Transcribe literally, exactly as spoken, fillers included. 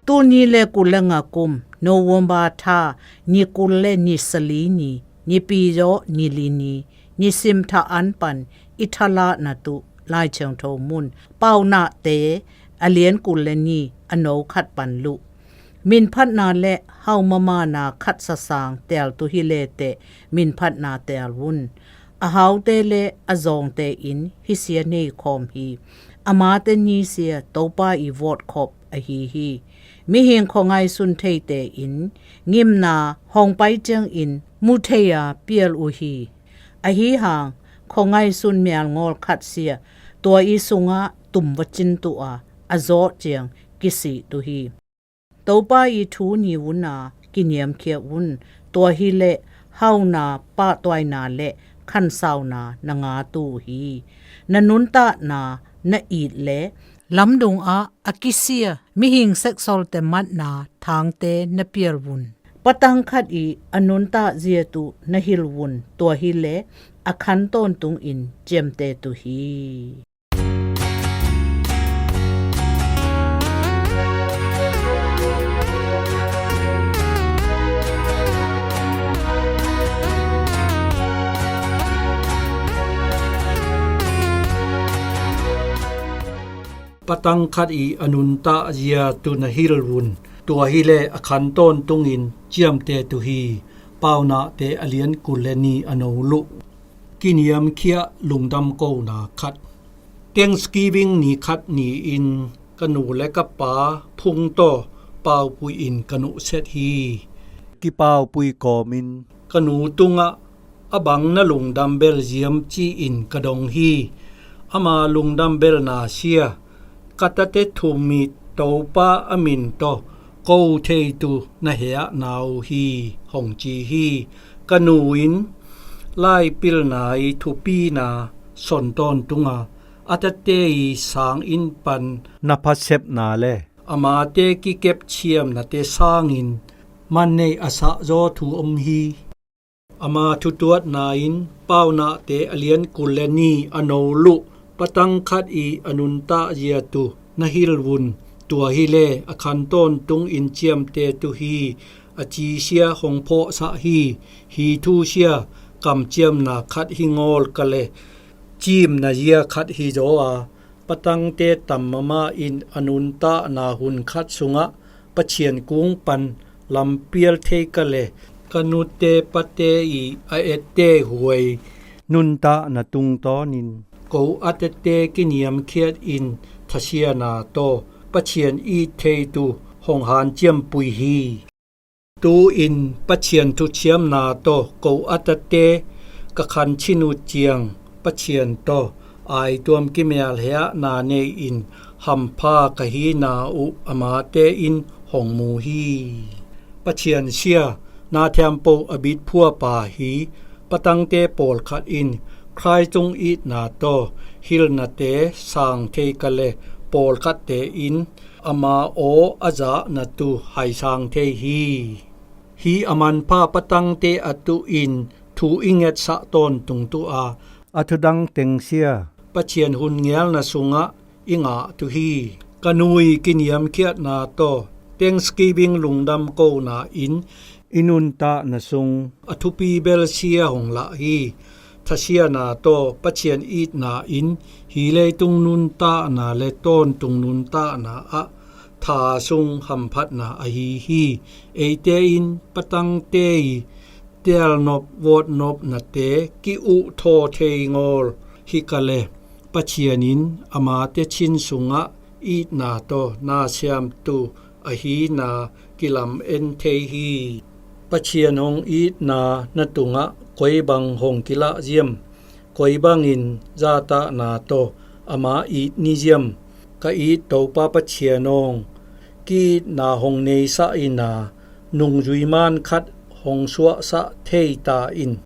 Tul ni le kul le nga kum, November tha, ni kul le ni sali ni, Nipi zaw ni li ni, nisim tha an pan i thalah na tuh Lai Thiangtho mun, Paunahte a lian kul le ni a no khat pan luh. Minphatna le haumamana khat sasang teltu hi leteh minphatna tel un. A haute le a zawngte in hisia nei khawm hi. Amate nisia Topa i vawtkhop ahi hi. Mihing khuangaihsun theite in ngimna hong pai ciangin mu thei-a pial uh hi. Ahi hang khuangaihsun mialngawl khat sia tua i sungah tum va cin tuh a, a zawh ciang kisih tuh hi. Topa i thu ni un a kiniamkhia un, tua hileh hauna pahtuaina le khansauna na ngatu uh hi. Na nuntakna na it le lamdung ah a kisia mihing seksolte matna thangte na pial un. Patang khat i a nuntak zia tuh na hil un, tua hileh a khan tawntungin ciamte tuh hi. Patang khat i a nuntak zia tuh na hil un, tua hileh a khan tawntungin ciamte tuh hi. Paunahte a lian kul le ni a no luh. Kiniamkhiah lungdam kona khat. Thanksgiving ni khat ni-in ka nu le ka pa phung tawh paupui in ka nuhset hi. Kipaupui kawmin ka nu tungah a bang na lungdam bel ziam ci-in ka dong hi. Ama lungdam belna sia, ka tate thum i Topa a min tawh ko theitu na hehna uh hi, hong ci hi. Ka nu in laipilna i thupina son tawntunga a tate i sanginn pan na phasepna le amate kikep thiamnate sangin man nei a sahzaw thu om hi. Ama thutuatna in Paunahte a lian kul le ni a no luh. Patang khat i a nuntak zia tuh na hil un, tua hileh a khan tawntungin ciamte tuh hi, a ci sia hong phawhsah hi. Hi thu sia kamciamna khat hi ngawl ka le cimna zia khat hi zaw a, patangte tam mahmah in a nuntakna hun khat sungah Pathian kung pan lampial thei ka le ka nute pate i a etteh huai nuntakna tungtawnin ko a tate kiniamkhiat in thasiana tawh Pathian it theitu hong hanciampui hi. Tu-in Pathian thuciamna tawh ko a tate ka khanchin uh ciang Pathian tawh aituam kimial hehna nei-in hampha ka hina uh amate in hong mu hi. Pathian sia, na thiampo a bitphuapa hi. Patangte pawlkhat in Khrih tung itna tawh hilhnate sang thei ka le pawlkhatte in ama aw a zahna tuh haisang thei hi. Hi a manpha patangte a tuhin thu i ngetsah tawntung tuh a, a thudang teng sia Pathian hun ngelna sungah i ngah tuh hi. Ka nu i kiniamkhiatna tawh Thanksgiving lungdam kona in i nuntakna sung a thupi bel sia hong lah hi. Thasiana tawh Pathian itna in hi leitung nuntakna le tawntung nuntakna ah tha sung hamphatna ahi hi. Eite in patangte i telnop vawtnopnate ki-uhthaw thei ngawl hi ka le Pathian in amate chin sungah itna tawh na siamtu ahina kilamen thei hi. Pathian hong itna na tungah koi bang hong kilah ziam, koi bangin zahtakna tawh ama it ni ziam. Ka it Topa Pathian awng, ki-itna hong neisah in a, nungzui man khat hong suahsah thei ta in.